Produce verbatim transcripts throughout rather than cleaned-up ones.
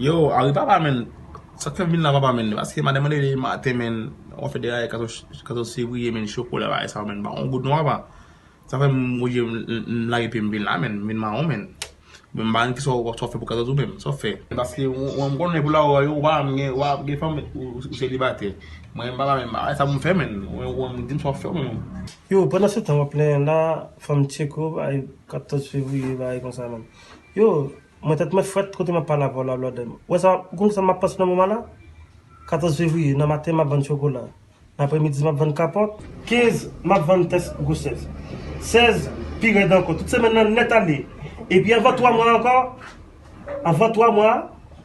Yo, Ari papa, men. Sa k fè m vin la, papa, men? Paske madanm mwen rele maten, men. W ap fè de bagay katòz, katòz fevriye, men, chokola, bagay sa, men. Ba yon goud non, papa. Sa fè m oblije m, m, m lage pye m vin la, men. M vin mawon, men. Men m pa konn kisa w, sa w fè pou katòz ou menm, sa w fè. Paske w, w, m konnen pou la, w, w pa gen, w pa gen fanm, ou, ou selibatè. Mwen, m papa, men, bagay sa pou m fè, men. W, w, m di m sa w fè, men. Yo, pandan se tan, w ap plenyen la, fanm tcheko, bagay katòz fevriye, bagay konsa, men. Yo, mwen tèt mwen frèt kote m ap pale avè w la, blòdè m. Ou wè sa, ou konn sa m ap panse nan moman la? Katòz fevriye, nan maten m ap vann chokola. Nan apremidi m ap vann kapòt. Kenz, m ap vann tès gwosès. Sèz, pi rèd ankò. Tout semèn nan nèt ale. Epi anvan twa mwa ankò, anvan twa mwa,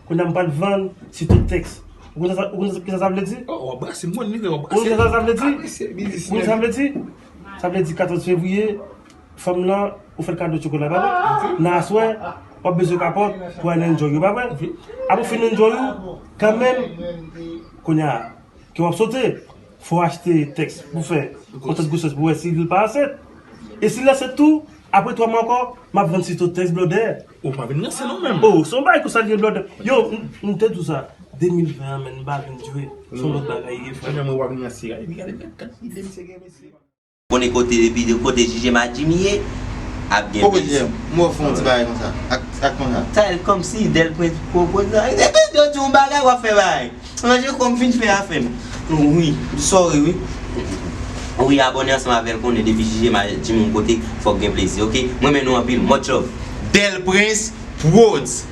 kounye a m pral vann sitotèks. Ou konn sa, ou konn sa, kisa sa vle di? Oh, w ap brase m, mwen, nèg, w ap brase m. Ou konn sa sa vle di? Ou konn sa sa vle di? Sa vle di katòz fevriye, fanm lan, ou fè l kado chokola, pa vre? Nan aswè, w ap bezwen kapòt pou al enjoy yo, pa vre? Apre w fin enjoy ou, kanmenm, kounye a, ke w ap sote, fò w achte tèks pou fè yon tèt gwosès pou wè si l pa ansent. E si l ansent tou, apre twa mwa ankò, m ap vann sitotèks, blòdè. Ou pa vin ranse non menm. Oh, se yon bagay konsa l ye, blòdè. Yo, m, m te di w sa. De mil ven an, men, m pa vin jwe. Se yon lòt bagay, ye, frè. Mwen, mwen, w ap vin ranse, gade, gade, gade, gade, ide misye gen, mesye. Konnen kote, depi de kote Jije Madjimi ye, ap gen pwopo plis. Jije, m wè w fè yon ti bagay konsa. Ak, ak konsa. Sa e kòmsi Dèl Prens pwopoze. Depi yo di yon bagay, w ap fè bagay. Ranje kò m fin fè afè m. Wi, sorry, wi. Wi, abòne ansanm avè l konnen depi Jije Madjimi yon kote, fòk gen plezi, oke? Mwen renmen nou anpil. Much love. Dèl Prens Prodz.